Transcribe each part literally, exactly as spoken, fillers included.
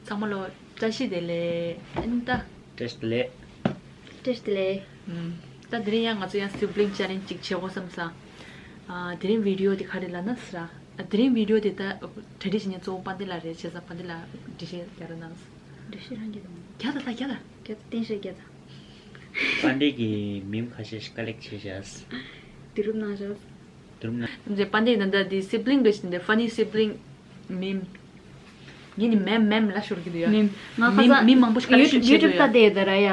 ཚང་མ་ལོ་བཀྲ་ཤིས་བདེ་ལེགས། ཨ་ནི་ད། བཀྲ་ཤིས་བདེ་ལེགས། བཀྲ་ཤིས་བདེ་ལེགས། ཨམ། ད་དེ་རིང་ཡང་ང་ཚོ་ཡང་sibling challenge ཅིག་བྱེད་དགོས་བསམ་སོང་། ཨ། དེ་རིང་བི་ཌི་ཡོ་དེ་ག་རེ་ལབ་ན་ཟེར། ཨ། དེ་རིང་བི་ཌི་ཡོ་དེ་ད་གྲ་སྒྲིག་བྱེད་མཁན་གཙོ་བོ་དཔལ་ལྡན་ལགས་རེད། བྱས་ཙང་དཔལ་ལྡན་ལགས་འགྲེལ་བཤད་རྒྱག་རོགས་གནང་། འགྲེལ་བཤད་རང་རྒྱག་དང་། རྒྱག་དང་། ད་རྒྱག་དང་། རྒྱག་དང་། བསྟན་བཤད་རྒྱག་དང་། དཔལ་ལྡན་གྱིས་མིམ་ཁ་ཤས་ཤིག་ཀ་ལེག་བྱས་བཞག། བསྡུ་རུབ་གནང་བཞག། དུམ་ན། དེ་དཔལ་ལྡན་ད་ལྟ་དེ་sibling་རེད་ཤག། དེ་funny sibling meme། ངས་ནི་meme meme་ལབ་ཤོར་གྱི་འདུག་ཡ། meme། ང་ཁ་meme སང་meme་མང་པོ་ཞིག་ཀ་ལེག་ཤོར་བྱས་འདུག་ཡ། YouTube་ལྟ་དེ་ད་ར་ཡ།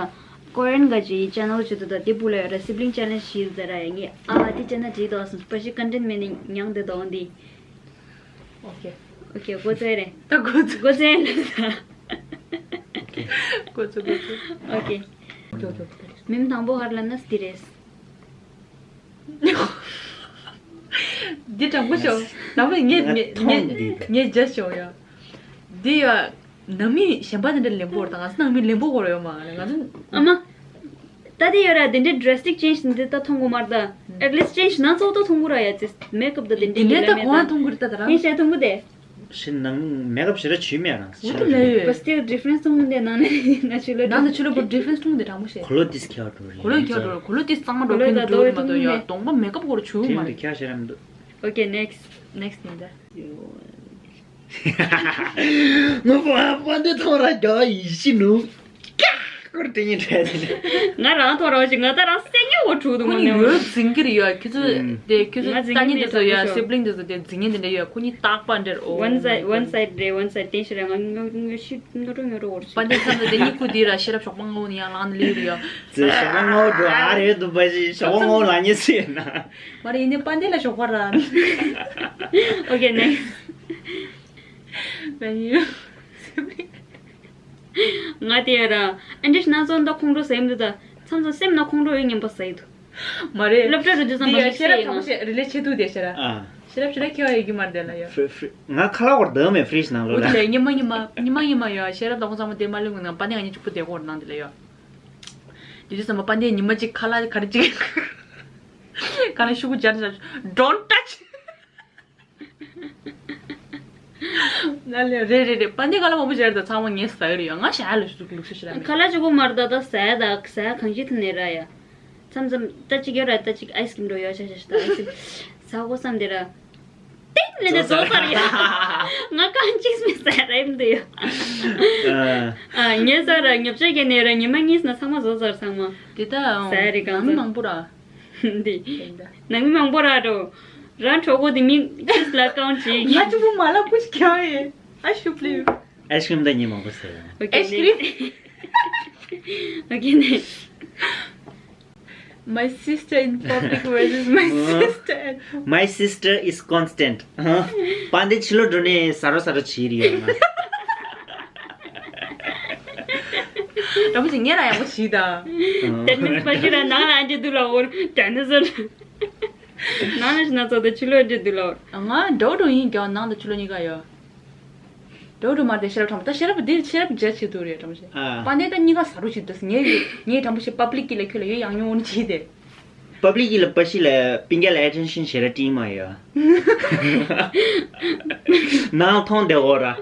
Korean་ག་ཅིག་channel་བྱེད་འདུག་ད། དེ་སྤུ་ལ་ཡ་ར་sibling challenge་བྱེད་ད་ར་ཡ། ངས་ཨ་དེ་channel་བྱེད་དོ་སམ་པ་ཞིག་content་མེད་ནི་མྱང་དེ་དོ་འདི། Okay། Okay། འགོ་ཚུགས་རེད། ད་འགོ་ཚུགས། འགོ་ཚུགས་ལ་ད། Okay། འགོ་ཚུགས། འགོ་ཚུགས། Okay། Okay། Okay། meme་དང་པོ་ག་རེ་ལབ་ན་འདི་རེད། འདི་དྲང་པོ་ཤོད། དྲང་པོ། ངས་ངས་ངས་ངས་just་ཤོད་ཡ། འདི་ཡ། ནང་མི་གཞན་པ་དེ་འདྲ་ལེན་པོ་ར་ད། ང་ཚོ་ནང་མི་ལེན་པོ་གོ་ར་ཡོད་མ་རེད། ང་ཚོ། ཨ་མ། ད་དེ་ཡོད་ར། དེ་འདྲའི་drastic change་འདི་ད་མཐོང་གོ་མ་རེད་ད། At least change་སྣ་ཚོགས་ད་མཐོང་གོ་ར་ཡ། ཅིག་makeup་ད་དེ་འདྲའི་དེ་འདྲའི་ད་གོ་བ་མཐོང་གོ་རེད་ད། ད་རང་ངས་བཤད་མཐོང་གོ་དེ། ཤི་ནང་makeup་ཞེ་དྲག་བྱུས་མེད་རང་། འོ་དེ་ལས་ཡོད། But still difference་མཐོང་གོ་དེ། ནང་ནས་ནང་ཆུ་ལོ་ནང་དང་ཆུ་ལོ་པོ་difference་མཐོང་གོ་དེ་དྲང་པོ་བཤད། གོ་ལོ་ཏིས་ཁྱེར་འགྲོ་རེད། གོ་ལོ་ཁྱེར་འགྲོ། གོ་ལོ་ཏིས་གཙང་མ་འགྲོ། གོ་ལོ་ཕན་ད་འགྲོ་རེད་མ་གཏོགས་ཡ། གདོང་པ་makeup་གོ་ར་བྱུས་མ་རེད། ཁྱེར་ཤེས་རམ་འདུག། Okay next། Next་ནི་ད། ངོ་མ་པ་འདི་ཐོང་ར་རྒྱ་ཡིད་ཤི་ནུ། ཀ་ཀོར་དེ་ཉིན་བྲལ་ཟིན། ང་རང་ཐོང་ར་ཞིག་ང་ད་རང་སེ་ཉོ་བོ་ཁྲུག་དུ་ཁོ་ངོ་ནི་ནས་ཡོད་འཛིན་གྱི་རེད་ཡ། ཁྱོད་ཚོ་ཨུམ། དེ་ཁྱོད་ཚོ་ང་འཛིན་ལྟ་གྱི་ཉན་དེ་མེད་ཚོ་ཡ། ད་sibling་དེ་ཚོ་དེ་འཛིན་ཉན་དེ་འདྲ་ཡོད། ཁོ་གཉིས་རྟག་པ་འདྲེར། འོ། One side one side་རེད། One side་བསྟན་ཤེས་རེད། ང་ངོ་ངོ་ཤི་ངོ་རུ་ངོ་རུ་འོར་ཤི། པ་འདི་མཚམས་དེ་གཉིས་ཁུ་དེ་ར་ཤེས་རབ་ཞོགས་པ་ངོ་ནི་ཡང་ལངས་ནི་ལི་རེད་ཡ། ཙེ་ཞོགས་པ་ངོ་འགྲོ་ཨ་རེད་འདུག་པ་ཞིག་ཞོགས་པ་ངོ་ལངས་ཉེ་སི་ཡིན་ན། མ་རེད། ཡིན་ནའི་པ་འདི་ལ་ཞོགས་པ་ར། Okay next། ད་ཡིན། ང་དེ་ཡ་ར། ཨ་འདྲི་ཤི་ན་ཚོ་འདི་ཁོང་ཁྲོ་ཟ་ཡི་མི་འདུག་ད། མཚམས་མཚམས་སེམས་ན་ཁོང་ཁྲོ་ཡོད་ངན་པ་ཟ་ཡི་འདུག། མ་རེད། སློབ་གྲྭ་རུ་འདི་ཙམ་འདི་མ་ཡ་ཤེས་ཤེས་རབ་ཡིན་དྲང་པོ་ང་བཤད། རི་ལས་ཆེ་ཐུག་དེ་ཤེས་ར། ཨ། ཤེས་རབ་ཤེས་རབ་ཁྱེད་ཡོད་ཀྱི་མ་རེད་ལ་ཡ། ཧྥི་ཧྥི་ང་ཁ་ལག་བར་དུ་མེད་fridge་ནང་ལོགས་ལ། འོ་དེ་ལས་ཉི་མ་ཉི་མ་ཉི་མ་ཉི་མ་ཡ་ཤེས་རབ་དང་ཁོང་ཚང་མ་དེ་མ་ལུས་ངུ་ནང་པ་ནི་ང་གཉིས་གཅིག་པུ་དེ་གོ་ར་ནང་དེ་ལ་ཡ། དེ་དུས་ཙམ་པ་པ་ནི་ཉི་མ་གཅིག་ཁ་ལག་ག་རེ་གཅིག་ག་རེ་ཤུ་གུ་སྦྱར་ས། Don't touch། ན་ལེ་རེད་རེད་རེད། པ་འདི་ག་ལ་མང་པོ་ཞིག་རེད་ད། ཚང་མ་ངས་ཟ་གི་རེད་ཡ། ང་ཞག་ལ་ཞུ་ལུགས་སུ་ཞིག་ར་མེད། ཁ་ལག་གཅིག་པོ་མ་རེད་ད། ད་ཟ་ཡ་ད་ཟ་ཡ་གང་ཅི་ཐུབ་ནས་ར་ཡ། མཚམས་མཚམས་ད་གཅིག་ཡོད་ར། ད་གཅིག་ice cream་འགྲོ་ཡོད་ཤ་ཤ་ཤ་ད་ice cream་ཟ་གོ་བསམ་དེ་ར། ཏེག་ལེ་ནས་བཟོ་ཚར་ཡ། ང་གང་ཅིག་མི་ཟ་ར་ཡིན་འདུག་ཡ། ཨ། ཨ་ངས་ཟ་ར་ཉོབ་ཆ་གས་ནས་ར་ཉི་མ་གཉིས་ན་ཚང་མ་བཟོ་ཚར་ཚང་མ། དེ་ད་ཟ་ཡ་རེད་གང་ཟ། མི་མང་པོ་ར། འདི། ནང་མི་མང་པོ་ར་འགྲོ། རང་གྲོགས་པོ་དེ་མི་ཅིས་ལ་ཀའུན་ཅིག་ང་གཅིག་པུ་མ་ལབ་པོ་ཞིག་ཁྱོད་ཡེ། ཨ་ཤུ་པླི། ice cream་ད་ཉིན་མང་པོ་ཟེར་ཡོང་། Okay next། Okay next། My sister in public versus my sister at home. My sister is constant. པ་འདི་ཕྱི་ལོགས་འགྲོ་ནས་ཟ་རོ་ཟ་རོ་བྱེད་རེད་ཡོད་ང་། ར་མོ་ཅིག་ངས་ར་ཡག་པོ་བྱེད་ད། That means་པ་ཅི་ར་ནང་ལ་འདྲེ་འདུག་ལ་འོར་དྲན་ནས་ཟེར། ནང་ལ་ཞིག་ན་ཚོགས་དང་ཕྱི་ལོགས་འདྲེ་འདུག་ལ་འོར། ང་འདྲ་བོ་འདྲ་བོ་ཡིན་ཀྱང་ནང་དང་ཕྱི་ལོགས་གཉིས་ཀ་ཡོད། འདྲ་བོ་འདྲ་བོ་མ་རེད་དེ་ཤེས་རབ་དྲང་པོ། ད་ཤེས་རབ་འདི་ཤེས་རབ་རྒྱ་ཆེ་དུ་རེད་དྲང་པོ་ཤེས། ཨ། པ་འདི་ད་གཉིས་ཀ་ཟ་རོ་བྱེད་དུས་ངས་ངས་དྲང་པོ་ཤེས་public་གི་ལ་ཁྱོད་ལ་ཡོད་ཡང་ཉུང་བྱེད་དེ། Public་གི་ལ་པ་ཤི་ལ་པིང་རྒྱ་ལ་attention་ཞེ་ར་ཏིང་མ་ཡོད། ནང་མཐོང་བདེ་འོ་ར།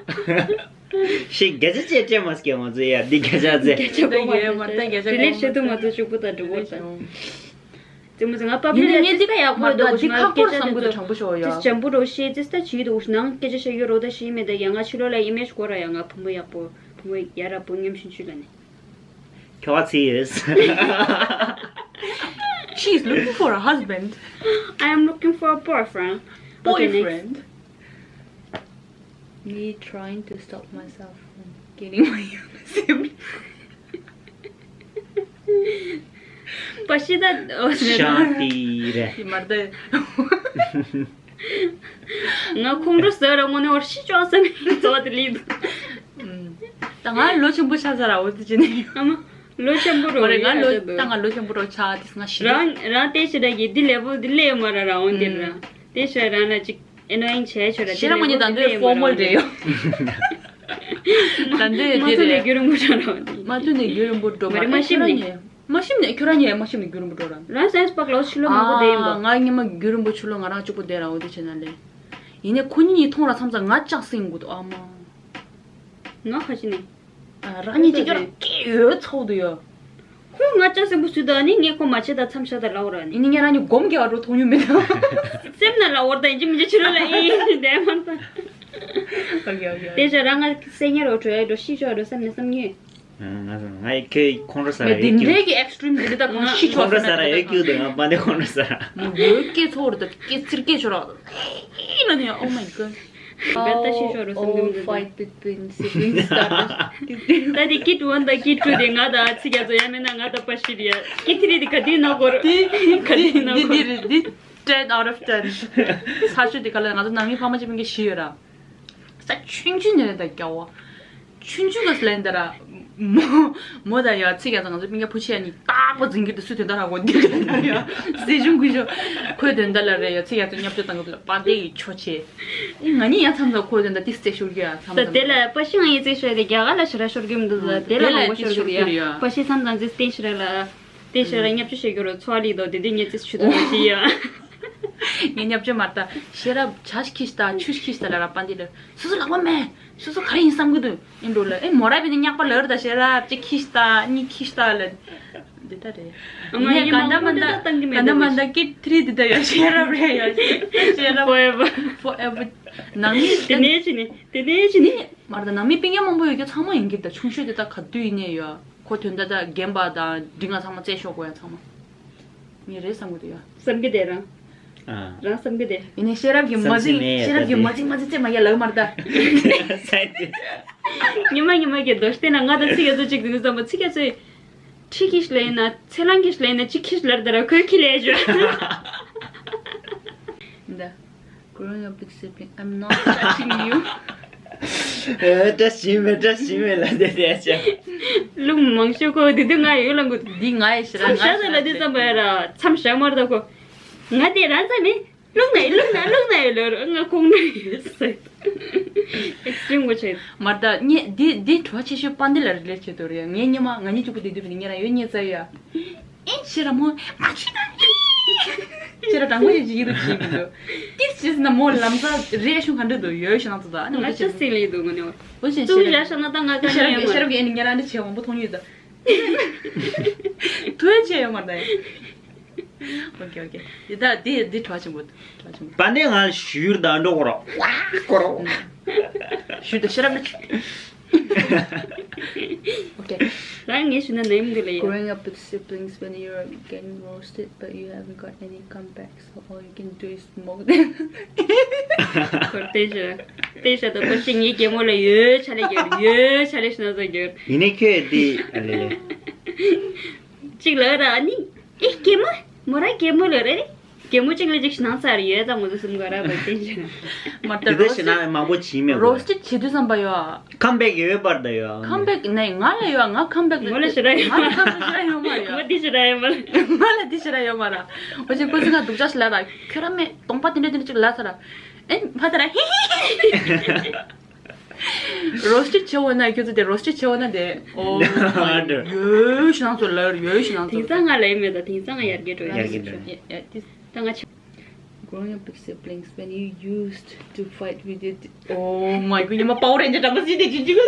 ཤི་རྒྱ་ཆ་ཅེ་ཅེ་མ་སྐྱེ་མ་ཚོ་ཡ་འདི་རྒྱ་ཆ་ཚེ། རྒྱ་ཆ་གོ་མ་ད་ཡོད་མ་ད་རྒྱ་ཆ་གོ་མ་ད་ལེགས་ཤེས་ཐུབ་མ་ཐུབ་ཤུག་པོ་ད་འགྲོ་གོ་ད། ཙི་མོ་ཙི་ང་པ་པི་ལ་ཙི་ད་ཡག་པོ་འདུག་ང་སྐད་ཆ་དེ་ཚོ་ཙི་ཅམ་པོ་རོ་ཤེས་ཙི་ད་ཆི་འདུག་ནང་སྐད་ཆ་ཤ་ཡོད་རོ་ད་ཤེས་མེད་ད་ཡ། ང་ཕྱི་ལོགས་ལ་ཨི་མེཇ་གོ་ར་ཡ། ང་བུ་མོ་ཡག་པོ་བུ་མོ་ཡ་ར་བུ་ཉམས་ཤིང་ཆུ་ལ་ནི། ཁྱོ་ག་ཚི་ཡོད། She is looking for a husband. I am looking for a boyfriend. Okay, next. Boyfriend. Me trying to stop myself from getting my young sibling. པ་ཤི་ད། ཤ་ཏི་རེ། ཤི་མར་ད། ང་ཁོང་ཁྲོ་ཟ་ར་ངོ་ནས་བར་ཤི་ཅོག་ཟ་མི་ཚོ་དེ་ལི་འདུག། ད་ང་ལོ་ཆེན་པོ་ཆགས་ས་ར་འོ་དེ་བྱས་ནས། ཨ་མ། ལོ་ཆེན་པོ་རོ་མ་རེད་ང་ལོ་ད་ང་ལོ་ཆེན་པོ་རོ་ཆགས་དེ་ང་ཤི། རང་རང་དེ་ཤི་ད་གི་དེ་ལེ་བོ་དེ་ལེ་མ་ར་ར་འོ་དེ་ར། དེ་ཤི་རང་ན་ཅིག་ཨེ་ནོ་ཡིང་ཆེ་ཆོ་ར། ཤེས་ར་མ་ཉེ་ད་འདོད་ཕོར་མལ་རེད་ཡོ། ད་འདོད་མ་ཐུ་ནས་རྒྱུ་རིང་པོ་ཆོ་ར། མ་ཐུ་ནས་རྒྱུ་རིང་པོ་འགྲོ་མ་རེད་མ་ཤེས་ནས། མ་ཤེས་ནས་ཁྱོད་རང་ཉེ་མ་ཤེས་ནས་རྒྱུ་རིང་པོ་འགྲོ་ར། རང་སེམས་པག་ལོ་ཕྱི་ལོ་མང་པོ་བསྡད་ཡིན་པ། ང་ཉི་མ་རྒྱུ་རིང་པོ་ཕྱི་ལོ་ང་རང་གཅིག་པོ་བསྡད་ར་འོ་དེ་བྱས་ན་ལེ། ཡིན་ནས་ཁོ་གཉིས་མཐོང་ར་མཚམས་མཚམས་ང་ལྕགས་སྲིང་དགོས་འདུག་ཨ་མ། ང་ཁ་ཅིག་ནས། ཨ། རང་ཉིད་གཅིག་ཀྱང་སྐད་ཡོད་ཚོགས་འདུག་ཡོད། ཁོས་ང་ལྕགས་སྲིན་པོ་བཟོས་ད་ནི་ངས་ཁོ་མ་བྱེད་ད་མཚམས་བཞག་ད་ལབ་ར་ནི། ཡིན་ནི་ངས་རང་ཉིད་སྒོམ་རྒྱག་འགྲོ་མཐོང་མྱོང་མེད་ད། སེམས་ན་ལབ་འོར་ད་ཡིན་གཅིག་མིན་གཅིག་ཕྱི་རོལ་ལ་ཨེ་ཡིན་དེ་མ་ད། ཨོ་ཁེ་ཨོ་ཁེ། དེ་བྱས་རང་ང་སེ་ཉེ་རོ་བྲོས་འགྲོ་ཤི་ཆོག་འགྲོ་བསམ་ནས་བསམ་ངེས། ང་ང་ཡི་ཁོའི་ཁོང་ཁྲོ་ཟ་ར་ཡོད་ཀྱི། དེ་འདྲའི་གི་ཨེག་སི་ཊི་རིམ་འདི་འདྲ་ད་གང་ཤི་ཆོག་ཁོང་ཁྲོ་ཟ་ར་ཡོད་ཀྱི་འདུག་ང་པ་འདི་ཁོང་ཁྲོ་ཟ་ར། མོ་ཡོད་སྐད་ཚོར་ད་སྐད་ཚིར་སྐད་ཆོ་ར། ཨེ་ལ་ནི། Oh my god. All, all fight between siblings start. ད་དེ་ཀིཌ་ཝན་དང་ཀིཌ་ཊུ་དེ་ང་དང་ཚིག་རྒྱ་མཚོ་ཡང་མིན་ན་ང་དང་པ་ཤི་རེད་ཡ། ཀིཌ་ཐི་རི་དེ་ག་དུས་ནོ་གོ་ར། དེ་ག་དུས་ནོ་གོ་ར། འདི་འདི་འདི་ten out of ten. ས་ཆུ་དེ་ག་ལ་ང་ཚོ་ནང་མི་ཕ་མ་ཅིག་མིན་གྱི་ཤི་ཡོད་ར། ས་ཆུང་ཆུང་ནས་རེད་ད་སྐྱ་བོ། ཆུང་ཆུང་ག་སླེན་ད་ར། མོ་མོ་ད་ཡ་ཚིག་རྒྱ་མཚོ་ང་ཚོ་མིན་གྱི་བུ་ཆེ་ཡ་ནི་རྟག་པ་འཛིང་གི་དུ་སུ་དོན་དག་ར་གོ་འདི་ག་ད་ར་ཡ། སེ་ཆུང་ཀུ་ཤོ། ཁོའི་དོན་དག་ལ་རེད་ཡ། ཚིག་རྒྱ་མཚོ་བརྙས་བཅོས་བཏང་གི་ལ་པ་དེ་ཡི་ཆོ་ཆེ། ཨི་ང་ནི་ཡང་མཚམས་ལ་ཁོའི་དོན་དག་ཏིག་རྩེ་ཤོར་གི་ཡ་མཚམས་ད་དེ་ལ་པ་ཤི་ང་ཡི་རྩེ་ཤོར་དེ་རྒྱ་གར་ལ་ཞི་ར་ཤོར་གི་མི་འདུག་ད་དེ་ལ་མང་པོ་ཤོར་གི་ཡ། པ་ཤི་མཚམས་ཙམ་ཙིག་སྟེང་ཞི་ར་ལ། སྟེང་ཞི་ར་ལ་བརྙས་བཅོས་བྱེད་གི་རོ་ཚོ་ལི་དོ་དེ་དེ་ངས་ཙིག་ཆུ་དོ་ཞི་ཡ། ངས་བརྙས་བཅོས་མ་ལྟ་ཤེས་རབ་ཇ་ཞིག་ཁྱི་ཞིག་ད་ཆུ་ཞིག་ཁྱི་ཞིག་ད་ལ་ར་པ་འདི་ལ་སོ་སོ་ལག་པ་མེད། སོ་སོ་ག་རེ་ཡིན་བསམ་གི་འདུག་ཨིན་འགྲོ་ལ། ཨེ་མོ་ར་བི་ནི་ཉག་པ་ལར་ད་ཤེས་རབ་ཅིག་ཁྱི་ཞིག་ད་གཉིས་ཁྱི་ཞིག་ད་ལ། འདི་ད་རེད། ཨ་མ་ངས་ཡིན་ག་འདྲ་མ་མང་པོ་འདྲ་འདི་ད་བཏང་གི་མེད་ག་འདྲ་མ་འདི་འདྲ་ཀི་ཐི་རི་འདི་ད་ཡ་ཤེས་རབ་རེད་ཡ། ཤེས་རབ་forever forever། ནང་མི་དེ་ནས་ཅི་ནི་དེ་ནས་ཅི་ནི། མ་རེད་ད་ནང་མི་སྤུན་ཀྱག་མང་པོ་ཡོད་ཀྱི་ཚང་མ་ཡིན་གྱི་ད་ཆུང་ཤོས་དེ་ད་ག་དུས་ཡིན་ནས་ཡོད། ཁོ་དོན་དག་ད་རྒན་པ་དང་འབྲིང་ང་ཚང་མ་རྩེ་ཤོག་གོ་ཡ་ཚང་མ། ངས་རེད་བསམ་གི་འདུག་ཡ། བསམ་གི་དེ་རང་། ཨ། རང་བསམ་གི་དེ། ཡིན་ནའི་ཤེས་རབ་ཀྱི་མ་བསམ་གི་ཟིང་མེད་ཤེས་རབ་ཀྱི་ད་མ་ཟིང་མ་ཟིང་རྩེ་མ་ཡ་ལབ་མ་རེད་ད། ཉི་མ་ཉི་མ་གི་རྡོ་ཤ་བལྟས་ན་ང་ད་ཚིག་ག་ཚོད་ཅིག་འདུག་བསམ་པ་ཚིག་ག་ཚོད། ཁྲི་ཁྱི་ཞིག་ལ་ཡིན་ན་ཚེ་ལང་ཁྱི་ཞིག་ལ་ཡིན་ན་ཅི་ཁྱི་ཞིག་ལར་ད་ར་ཁོའི་ཁྱི་ལས་བྱོས། འདི། Growing up with sibling, I'm not judging you. ཨེ་བཀྲ་ཤིས་མེད་བཀྲ་ཤིས་མེད་ལ་དེ་དེ་ཆ། ལུང་མང་ཤོས་ཁོ་དེ་དུས་ང་ཡོད་ལ་འགོ། འདི་ང་ཡི་ཞེ་ར་མཚམས་བཞག་ན་ལ་དེ་བསམ་པ་ཡ་ར་མཚམས་བཞག་མར་ད་ཁོ། ང་དེ་རང་ཙམ་མིན། ལུག་ནའི་ལུག་ན་ལུག་ནའི་ལོར་ང་ཁོང་ནའི་ཟེར། ཨེག་སི་ཊི་རིམ་གོ་ཆེ། མར་ད་ངས་འདི་འདི་བྲོ་བ་ཆེ་ཤོས་པ་འདི་ལ་རི་ལེཊ་བྱེད་དོ་རེད། ངའི་ཉི་མ་ང་གཉིས་གཅིག་པུ་བསྡད་དུས་ནི་ངས་རང་ཡོད་ཉེ་ཚ་ཡ། ཨེ་ཕྱི་ར་མོ་མ་ཁྱི་ད། ཕྱི་ར་དྲང་པོ་ཡི་ཇི་ཡི་རུ་ཇི་མི་འདུག་ཏིས་ཅིས་ན་མོ་ལམ་ས་རེ་ཤུང་ག་འདྲ་འདུག་ཡོད་ཤུང་ན་ཚོ་ད་ནི་ང་ཅི་སིང་ལི་འདུག་ང་ནི་འོ་ཅི་ཙུ་ཡ་ཤ་ན་ད་ང་ག་ཤ་ར་གི་ཤ་ར་གི་ཨེ་ནི་ཉ་ར་འདི་ཆེ་མང་པོ་མཐོང་ཡོད་ད། ཐུ་ཆེ་ཡོད་མ་ད་ཡ། ཨོ་ཀེ་ཨོ་ཀེ། འདི་ད་འདི་འདི་གྲོགས་ཆེན་པོ་གྲོགས་ཆེན་པོ། པ་ནི་ང་ཞུར་དང་འགྲོ་གོ་རོ། ཝ་གོ་རོ། ཞུར་དང་ཤེས་རབ་ལ་ཆུ། ཨོ་ཀེ། རང་ངས་ཞུ་ན་ནེམ་འདི་ལ་ཡ། Growing up with siblings when you're getting roasted but you haven't got any comebacks, so all you can do is smoke them. ཁོར་ཏེ་ཞུ། ཏེ་ཞུ་ད་ཁོ་ཅི་ངའི་རྒན་མོ་ལ་ཡོད་ཆ་ལས་རྒྱུར་ཡོད་ཆ་ལས་ཞུ་ན་ཚ་རྒྱུར། ཡིན་ནའི་ཁྱོད་འདི་ཨ་ལེ་ལེ། གཅིག་ལ་ར་ནི། ཨེ་རྒན་མོ། མོ་ར་རྒན་མོ་ལོས་རེད། རྒན་མོ་གཅིག་ལ་གཅིག་ནང་ཚར་ཡོད་ཙང་ངོ་ཚོ་གསུམ་ག་ར་བ་བསྟན་བྱས་ན། མ་ད་དེ་འདྲ་བྱས་ན་མང་པོ་བྱིན་མེད་རོ་སི་ཊི་བྱེད་དུས་ཙམ་པ་ཡོད། ཁམ་བེག་ཡོད་པར་ད་ཡོད། ཁམ་བེག་ནས་ང་ལ་ཡོད། ང་ཁམ་བེག་ལ་མོ་ལ་ཞེ་དྲག་ཡོད། ང་ལ་ཁམ་བེག་ཞེ་དྲག་ཡོད་མ་རེད། མོ་འདི་ཞེ་དྲག་ཡོད་མ་རེད། ང་ལ་འདི་ཞེ་དྲག་ཡོད་མ་རེད། འོ་ཅིག་ཀུན་གཟིགས་ང་སྡུག་ཅག་ཞིག་ལ་ར་ཁྱོད་ར་མེད་གདོང་པ་དེ་འདྲ་དེ་འདྲ་ཅིག་ལ་ཚར་ར། ཨེ་ཕ་ད་ར་ཧི་ཧི། རོ་སི་ཊི་བྱེད་འོ་ན་ཁྱོད་ཚོ་དེ་རོ་སི་ཊི་བྱེད་འོ་ན་དེ། ཨོ་ཡོད་ཤི་ནང་ཚོ་ལར་ཡོད་ཤི་ནང་ཚོ། དེང་སང་ང་ལ་ཡིན་མེད་ད་དེང་སང་ང་ཡར་རྒྱས་འགྲོ་ཡ། ཡར་རྒྱས་འགྲོ་ཡ། ད་ང་ཆ། Growing up with siblings when you used to fight with your, oh my god, ཉི་མ་པའོ་རེན་ཇར་འདྲ་མ་ཟིན་དེ་ཅི་ཅི་གོ།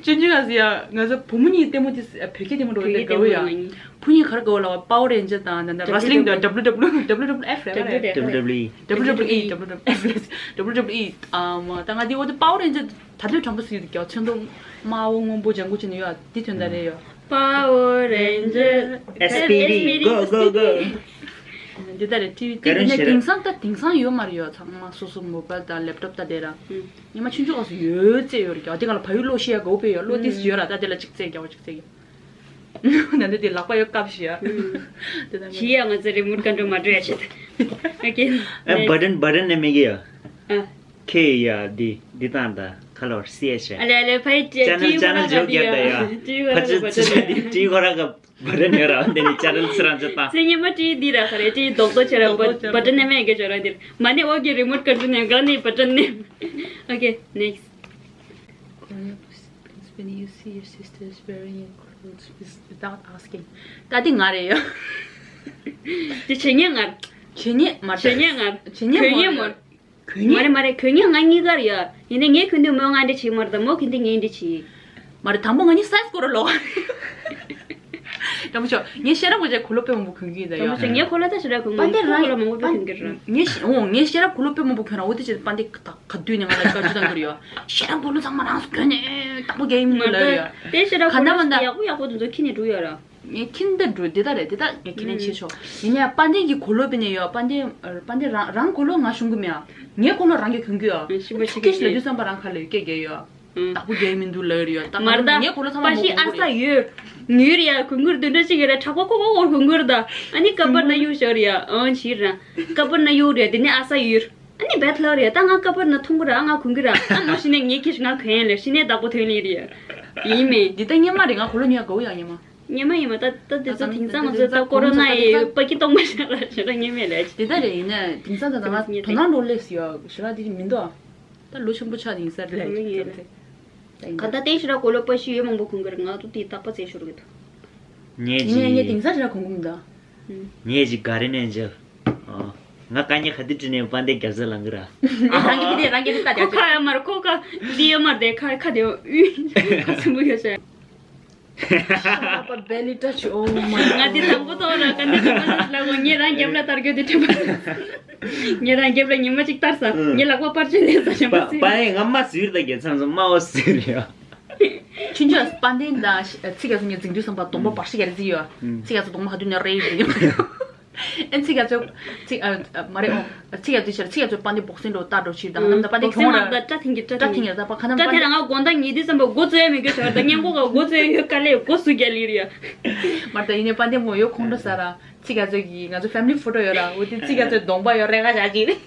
ཅུན་ཅུན་ཨ་ཟི་ཡ། ང་ཚོ་བུ་མོ་གཉིས་ལྟད་མོ་དེ་བོད་སྐད་ལྟད་མོ་འགྲོ་བའི་དགའ་བོ་ཡ། བུ་གཉིས་ག་རེ་དགའ་བོ་ལ་བ་པའོ་རེན་ཇར་དང་ད་ནི་རེ་སི་ལིང་དང་W W W F རེད་ག་རེད། W W E W W E W W E ཨ་མ་ད་ང་དེ་འོ་དེ་པའོ་རེན་ཇར་ད་དུང་དྲང་པོ་ཟིག་ཡོད་དེ་ཀྱང་ཚོན་མདོག་དམར་པོ་སྔོན་པོ་ལྗང་གུ་ཅན་ཡོད་དེ་དོན་དག་རེད་ཡོད། Power Ranger S P D go go go. འདི་ལྟར་རེད་ཊི་ཝི་དེ་ནས་དེང་སང་ད་དེང་སང་ཡོད་མ་རེད་ཡོད་ཚང་མ་སོ་སོ་མོ་བལ་དང་ལེབ་ཊོབ་ད་དེ་ར། ཉི་མ་ཆུང་ཆུང་སྐབས་སུ་ཡོད་ཙེ་ཡོད་རེད་ཀྱང་དེ་ག་ལ་ཕ་ཡུལ་ལོ་ཤི་ཡ་དགའ་བོ་དཔེ་ཡོད་ལོ་དེ་ཡོད་ར་ད་དེ་ལ་གཅིག་ཙེ་རྒྱག་པ་གཅིག་ཙེ་ཡོད། ན་འདི་དེ་ལག་པ་ཡོད་སྐབས་ཤི་ཡ། དེ་ད་ཤི་ཡ་ང་ཚོ་རི་མོ་ཊི་ཀོན་ཊོལ་མ་འགྲོ་ཡ་ཆེད། ཨོ་ཀེ། ཨ་བ་ཊན་བ་ཊན་ནས་མི་གི་ཡ། ཨ། ཁེ་ཡ་འདི་འདི་དང་ད་ཁ་ལོར་སི་ཨེཆ་ཨ། ཨ་ལེ་ཨ་ལེ་ཕ་ཡི་ཅེ་ཊི་ཝི་ཁོ་ར་ག་འདི་ཡ། ཊི་ཝི་ཁོ་ར་ག་འདི་ཊི་ཝི་ཁོ་ར་ག་བ་ཊན་ཡོད་ར་འདི་ནི་ཅེ་ནལ་སི་རང་ཅེ་ཏང་། ཚེ་ཉི་མ་ཊི་ཝི་འདི་ར་ཁ་རེ་ཊི་ཝི་རྡོག་རྡོག་ཆེ་ར་བ་ཊན་ནས་མེད་གེ་ཆོ་ར་འདིར་མ་ནི་ཨོ་ཀེ་རི་མོ་ཊི་ཀོན་ཊོལ་ནས་ག་ནི་བ་ཊན་ནས། ཨོ་ཀེ་ནེག་སི། Growing up with siblings, when you see your sisters wearing your clothes with- without asking. ད་འདི་ང་རེད་ཡ། འདི་བྱེད་ཉེས་ང་། བྱེད་ཉེས་མ་རེད། བྱེད་ཉེས་ང་། བྱེད་ཉེས་གྱོད་ཉེས་མ་མ་རེད། གོན་མ་ངེས། རེད་མ་རེད། གོན་ངེས་ང་གཉིས་ཀ་རེད་ཡ། ཡིན་ནའི་ངས་གོན་དུས་མོས་ང་འདྲ་བྱེད་མ་རེད་ད། མོས་གོན་དུས་ངས་འདྲ་བྱེད། མ་རེད། དང་པོ་ང་གཉིས་སའི་ཛི་སྐོར་ལོག་དང་པོ་ཆོག་ངས་ཤེས་རབ་ཀྱི་གོས་ལོག་དཔེ་མང་པོ་གོན་གྱི་ཡིན་ད་ཡ། དང་པོ་ཆོག་ངས་གོས་ལོག་ད་ཤེས་རབ་གོན་གྱི་པ་འདི་རང་གོས་ལོག་མང་པོ་དཔེ་གོན་གྱི་རེད། ངས་ཤེས་འོ་ངས་ཤེས་རབ་གོས་ལོག་དཔེ་མང་པོ་གོན་ར། འོ་དེ་ཅེས་པ་འདི་ག་ག་དུས་ནས་ང་ལ་བཀའ་བཀྱོན་བཏང་གི་རེད་ཡ། ཤེས་རབ་གོས་ལོག་ཚང་མ་རང་ཚོ་གོན་ནས་དང་པོ་རྒྱལ་ཡིན་མི་འདུག་ལབ་ཡ། དེ་ཤེས་རབ་ག་གོས་ལོག་ན་མ་ན་ཡག་པོ་ཡག་པོ་དེ་ཚོ་ཁྱེར་ནས་འགྲོ་ཡ་ར། ངས་ཁྱེར་འདི་འགྲོ་འདི་ལྟ་རེད། འདི་ལྟ་ངས་ཁས་ལེན་བྱེད་ཆོག་ཡིན་ནའི་པ་འདི་གི་གོས་ལོག་དཔེ་ནས་ཡོད། པ་འདི་པ་འདི་རང་རང་གོས་ལོག་ང་ཞུང་གི་མེད་ཨ། ངའི་གོས་ལོག་རང་གིས་གོན་གི་ཡོད། ཤི་བ་ཤི་ཁྱི་ཞིག་ལ་དུས་བསམ་པ་རང་ཁ་ལ་ཡོད་སྐད་རྒྱག་ཡོད། ཨང་། བདག་པོ་རྒྱག་མི་འདུག་ལབ་ཡོད་ད། མར་ད་ངའི་གོས་ལོག་ཚང་མ་པ་ཤི་མོ་ཨ་གོན་གི་ས་རེད། ཡོད། ངུས་རེད་ཡ། གོན་གི་རེད། དུད་འགྲོ་ཅིག་གི་རེད། དྲག་པོ་ཁོ་ཁོ་ཁོར་གོན་གི་རེད་ད། ཨ་ནི་ཀ་པར་ན་གཡུག་ཞོར་རེད་ཡ། ཨང་ཕྱིར་ར། ཀ་པར་ན་གཡུག་རེད། དེ་ནས་ཨ་ས་ཡོད། ཨ་ནི་བེད་ལོ་རེད་ད། ང་ཀ་པར་ན་འཐུང་གི་ར། ང་གོན་གི་ར། ཨ་མོ་ཤི་ནས་ངའི་ཁྱི་ཞིག་ང་གོན་ཡ་ལེ། ཤི་ནས་བདག་པོ་ཐོན་ལེ་རེད་ཡ། ཡིན་མེད། འདི་ལྟ་སྔོན་མ་རེད། ང་གོས་ལོག་ཉོ་དགོས་ཡ་སྔོན་མ། ཉེ་མ་ཡིན་མ་ད་ད་དེ་ཚོ་དེང་སང་ང་ཚོ་ད་ཀོ་རོ་ན་ཡི་པ་ཀི་གཏོང་མ་བྱ་ལ་བྱ་ལ་ཉེ་མེད་ལས། དེ་ལྟ་རེད། ཡིན་ན་དེང་སང་ད་ད་ང་དོ་སྣང་འགྲོ་ལེ་ཞིག་ཡོད་ཞེ་དྲག་དེ་མི་འདུག་ད་ལོ་ཆེན་པོ་ཆགས་ཡིན་ས་རེད་ལས། ག་ད་བསྟན་ཞེ་དྲག་གོས་ལོག་པ་ཤི་ཡོད་མང་པོ་གོན་གི་རེད། ང་ཚོ་དེ་རྟག་པ་བཙལ་ཤོར་གི་འདུག་ངས་ཡིན་ན་ངས་དེང་སང་ཞེ་དྲག་གོན་གི་མི་འདུག་ངས་ཅིག་ག་རེ་ནས་འཇལ། ང་དཀའ་ངལ་ག་དུས་བྲིས་ནས་པ་འདས་རྒྱབ་ཟེར་ལང་གི་ར། རང་གི་དེ་རང་གི་དེ་ལྟ་ཁོ་རྒྱབ་ཁ་ཡོད་མ་རེད། ཁོ་ཁ་འདི་ཡོད་མ་རེད། ཁ་ཁ་དེ་ཡོད་ཁ་སིམ་པོ་ཡོད་ཤག Shut up, a belly touch, oh my god. ང་དེ་དང་པོ་ཐོག་ར་ག་འདི་དྲན་པ་ལ་གོ་ངས་རང་རྒྱབ་ལ་ལྟར་གྱོད་དེ་དྲན་པ། ངས་རང་རྒྱབ་ལ་ཉི་མ་གཅིག་ལྟར་ས་ངས་ལག་པ་པར་ཆེན་ལས་ས་ཞེན་པ་པ་ཡེ་ང་མ་ཟིར་ད་རྒྱལ་མཚམས་སུ་མ་འོ་ཟིར་ཡ། ཆུན་ཆུ་པ་འདི་ད་ཚིག་ག་སུ་ངས་འཛིང་དུས་བསམ་པ་གདོང་པ་བར་ཤི་ག་རེ་ཟིག་ཡོད། ཚིག་ག་སུ་གདོང་པ་ཧ་དུ་ནས་རེད་ཟིག་ཡོད། ཨེ་ཚིག་ག་ཚོད་ཚིག་ཨ་མ་རེད་ཨོ། ཚིག་ག་ཚོད་ཤར་ཚིག་ག་ཚོད་པ་འདི་སྦོག་སེན་འགྲོ་ལྟ་འགྲོ་ཕྱིར་དང་ནམ་ད་པ་འདི་གྱོང་ར་སྐྲ་འཐེན་གྱི་སྐྲ་འཐེན་གྱི་ད་པ་ཁ་ནམ་སྐྲ་འཐེན་ལ་ང་དགོང་དག་ཉལ་དུས་བསམ་པ་མགོ་ཚོས་མི་དགོས་ཤོར་ད་སྔས་མགོ་ག་མགོ་ཚོས་ཡོད་དཀའ་ལས་མགོ་སུ་རྒྱ་ལི་རེད་ཡ། མར་ད་ཡིན་ནའི་པ་འདི་མོ་ཡོད་ཁོང་ཁྲོ་ཟ་ར་ཚིག་ག་ཚོད་ཀྱི་ང་ཚོ་family photo་ཡོད་ར་འོ་དེ་ཚིག་ག་ཚོད་གདོང་པ་ཡོད་རེ་ག་བྱ་གྱི་རེད།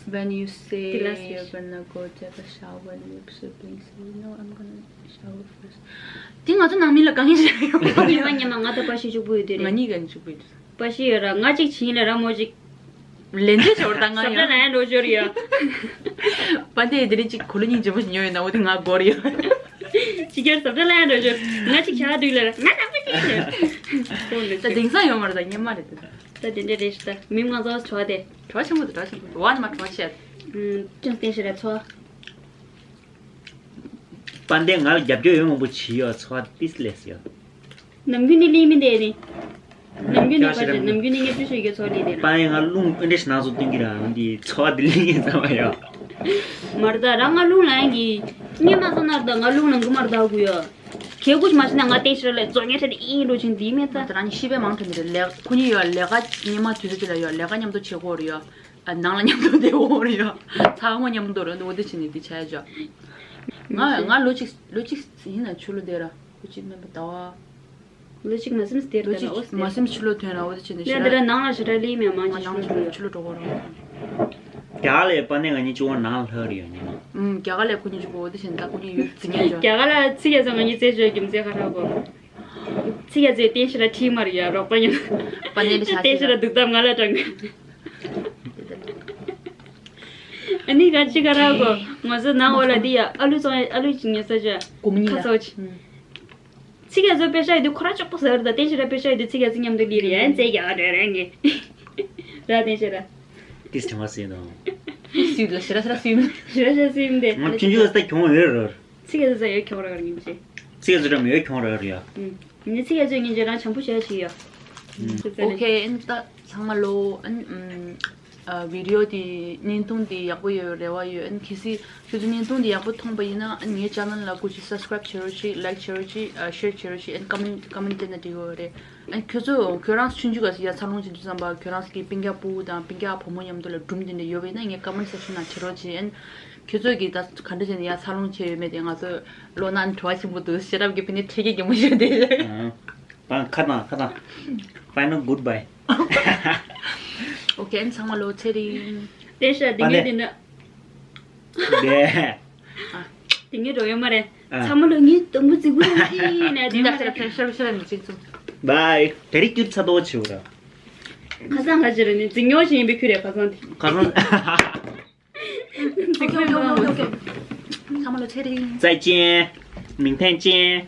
When you say you're gonna go take a shower with your siblings, you know I'm gonna shower first. དེ་ང་ཚོ་ནང་མི་ལ་དཀའ་ངལ་ཞིག་ཡོད། ཉི་མ་ཉི་མ་ང་དང་པ་ཤི་ཕྱུག་པོ་ཡོད་དེ་རེད། ང་གཉིས་ཀ་ནི་ཕྱུག་པོ་ཡོད། པ་ཤི་ཡོད་ར་ང་གཅིག་བྱིན་ལ་ར་མོ་གཅིག་ལན་འདེབས་བྱ་བར་ད་ང་ཡང་ཡང་འགྲོ་ཞོར་ཡ། པ་འདི་དེ་རིང་གཅིག་གོ་ལོ་སྙིང་རྗེ་པོ་ཞིག་ཉོས་ཡོད་ན་འོ་དེ་ང་སྒོར་ཡོད། ཅི་རྒྱལ་ཟབ་ཏྲ་ལ་ཡང་འགྲོ་ཞོར་ང་གཅིག་བྱ་དུས་ལ་ར་ང་དང་པོ་གཅིག་ཡོད། ད་དེང་སང་ཡོད་མ་རེད་ད་སྔོན་མ་རེད་ད། ད་དེ་འདྲ་རེད་ཤི་ད་མི་མང་ཚོ་བྲོ་བ་དེ། བྲོ་བ་ཆེན་པོ་དེ་བྲོ་བ་ཆེན་པོ་བ་ནི་མ་བྲོ་བ་ཆེ། ཅུང་བསྟན་ཤི་ར་ཚོ། པ་འདི་ང་ལ་རྒྱབ་སྐྱོར་ཡོད་མང་པོ་བྱེད་ཡོད་ཚོ་བ་ཏིས་ལེས་ཡོད། ནམ་རྒྱུན་ནི་ལི་མི་འདེ་ནི། ནམ་རྒྱུན་ནི་པ་ཞེ་ནམ་རྒྱུན་ནི་ངས་བཅུ་ཞུ་གི་ཚོ་ལི་དེ་ན། པ་ཡིན་ང་རླུང་ཨེ་འདྲ་ཞིག་ནང་སོ་སྟོན་གི་ར་འདི་ཚོ་བ་འདི་ལི་ངས་ཚ་བ་ཡོད། མར་ད་རང་ང་རླུང་ལ་ཡང་གི། ངས་མ་སོང་ན་ད་ང་རླུང་ནང་གི་མར་ད་གུ་ཡོད། གལ་ཀུ་ཞིག་མ་ཤི་ན་ང་བསྟན་ཤི་ར་ལས་རྫོགས་ངས་ཁྲ་དེ་ཨིན་འགྲོ་ཆེན་འདི་མེད་ད། ད་རང་ཉིད་ཤི་བའི་མང་དྲན་མི་རེད་ལས་ཁོ་གཉིས་ཡོད་ལས་ཀ་སྔོན་མ་དུས་ཚོད་དེ་ལ་ཡོད་ལས་ཀ་མཉམ་དུ་བྱེད་དགོས་རེད་ཡོད། ཨ་ནང་ལ་མཉམ་དུ་བསྡད་འོང་རེད་ཡ། ཚང་མ་མཉམ་དུ་རེད་འདུག་འོ་དེ་བྱས་ནས་འདི་བྱས་ཡ་ཅག་ང་ང་ལོ་གཅིག་ལོ་གཅིག་ཡིན་ན་ཆུ་ལོ་བསྡད་ར་ལོ་གཅིག་མིན་པ་ཟླ་བ། ལོ་གཅིག་མ་ཟིན་བསྡད་ལོ་ར་གཅིག་འོ་མ་ཟིན་ཆུ་ལོ་ཐོན་ར་འོ་དེ་བྱས་ནས་ལན་འདི་ར་ནང་ལ་ཞེ་དྲག་ལི་མེད་མང་ང་ཆེ་ནང་ཆུ་ཆུ་ལོ་ཆུ་ལོ་འགྲོ་གོ་ར། རྒྱ་གར་ལ་པ་ནས་ང་གཉིས་གཅིག་པོ་ནང་ལ་ལྷག་རེད་ཡ་ཉི་མ། ཨུམ་རྒྱ་གར་ལ་ཁོ་གཉིས་གཅིག་པོ་འོ་དེ་བྱས་ནས་ད་ཁོ་གཉིས་ཡོད་རྫི་ངན་ཅོ། རྒྱ་གར་ལ་ཚིག་ཡ་ཚོ་ང་གཉིས་རྩེད་ཆོས་རྒྱུ་མཚན་ཁ་ར་གོ། ཚིག་ཡ་ཚོས་བསྟན་ཤི་ར་ཁྲིད་མ་རེད་ཡ་རོགས་པ་ཡིན། པ་ནས་ལ་ཆ་བསྟན་ཤི་ར་སྡུག་གདམ་ང་ལ་དྲངས། ཨ་ནི་ག་ཅི་ག་ར་གོ་ང་ཚོ་ནང་འོ་ལ་འདི་ཡ་ཨ་ལུ་ཚོ་ཨ་ལུ་ཅིག་ཉལ་ས་ཅོ། གོ་མོ་གཉིས་ཁ་ལ་ཚོ་ཅི། ཨུམ། ཚིག་ཡ་ཚོ་པེ་ཤ་ཡི་དུས་ཁོ་ར་ཅོག་པོ་ཟེར་ད་བསྟན་ཤི་ར་པེ་ཤ་ཡི་དུས་ཚིག་ཡ་ཚོ་མཉམ་དུ་ལི་རེད་ཡ་ཨ་ནི་ཚེ་རྒྱ་ག་འདྲ་ར་ངེ། ར་བསྟན་ཤི་ར། ཏིས་དྲི་མ་སེ་དང་། སུས་དུ་ཞི་ར་ཞི་ར་སུས་མི། ཞི་ར་ཞི་ར་སུས་མི་དེ། ང་ཆུང་ཆུང་ས་ད་གྱོང་ཡོད་ར། ཚིག་ག་ཚོད་ཡོད་གྱོང་ར་ག་ར་ཡིན་ཅེ། ཚིག་ག་ཚོད་ར་མི་ཡོད་གྱོང་ར་ག་ར་ཡ། ཨུམ། ངས་ཚིག་ག་ཚོད་ངས་ཇེ་རང་བྱང་པོ་བྱས་ཅིག་ཡ། ཨུམ། ཨོ་ཁེ་ཨན་ད་ཚང་མ་ལོ་ཨན་ཨུམ། ཨ་བི་ཌི་ཡོ་དེ་བརྙན་ཐུང་དེ་ཡག་པོ་ཡོད་རེ་བ་ཡོད་ཨན་གལ་སྲིད་ཁྱོད་ཚོ་བརྙན་ཐུང་དེ་ཡག་པོ་མཐོང་པ་ཡིན་ན་ཨན་ངའི་ཅེ་ནལ་ལ་སྐུ་མཁྱེན་སབ་སི་ཀ་རེབ་བྱེད་རོགས་ཅིག་ལའིག་བྱེད་རོགས་ཅིག་ཨ་ཤེར་བྱེད་རོགས་ཅིག་ཨན་ཀོ་མེན་ཀོ་མེན་བསྟན་ན་འགྲིག་གི་རེད། ཨན་ཁྱོད་ཚོ་ཁྱོད་རང་ཆུང་ཆུང་ག་ས་ཡ་འཚར་ལོངས་བྱེད་དུས་ཙམ་པ་ཁྱོད་རང་གི་སྤུན་ཀྱག་སྤུ་གུ་དང་སྤུན་ཀྱག་བུ་མོ་མཉམ་དུ་ལ་སྒྲུང་དེ་འདྲ་ཡོད་པ་ཡིན་ན་ངས་ཀོ་མེན་སེག་ཤན་ནང་བྲིས་རོགས་བྱེད། ཨན་ཁྱོད་ཚོ་གིས་ད་ག་འདྲ་བྱས་ནས་ཡ་འཚར་ལོངས་བྱས་ཡོད་མེད་དེ་ང་ཚོ་བློ་ནང་བྲོ་བ་ཆེན་པོ་འདུག་ཤེས་རབ་ཀྱི་ཕ་ནི་ཁྲིད་ཀྱི་གད་མོ་ཤོར་དེ། ཨང་། ཁ་དང་ཁ་དང་། Final goodbye། ཨོ་ཁེ་ཨན་ཚང་མ་ལོ་ཚེ་རིང་། དེ་ཤ་དེ་ངས་དེ་ན། དེ། དེ་ངའི་འགྲོ་ཡོད་མ་རེད། ཨ། ཚང་མ་ལོ་ངའི་དང་པོ་རྫིག་པོ་ཡིན་ནས་དེ་མ་རེད། ཤར་ཤར་ཤར་མི་གཅིག་ཙམ། Bye། དེ་རིང་སྐྱུར་ཚ་དོ་ཆེ་བ་ར། ཁ་སང་ཁ་ཅི་རེད་ནི་རྫིག་ཉོག་ཞིག་ཡིན་པའི་ཁུལ་རེད་ཁ་སང་དེ། ཁ་སང་། རྫིག་ཉོག་མ་ཡིན། ཚང་མ་ལོ་ཚེ་རིང་། 再见། 明天见།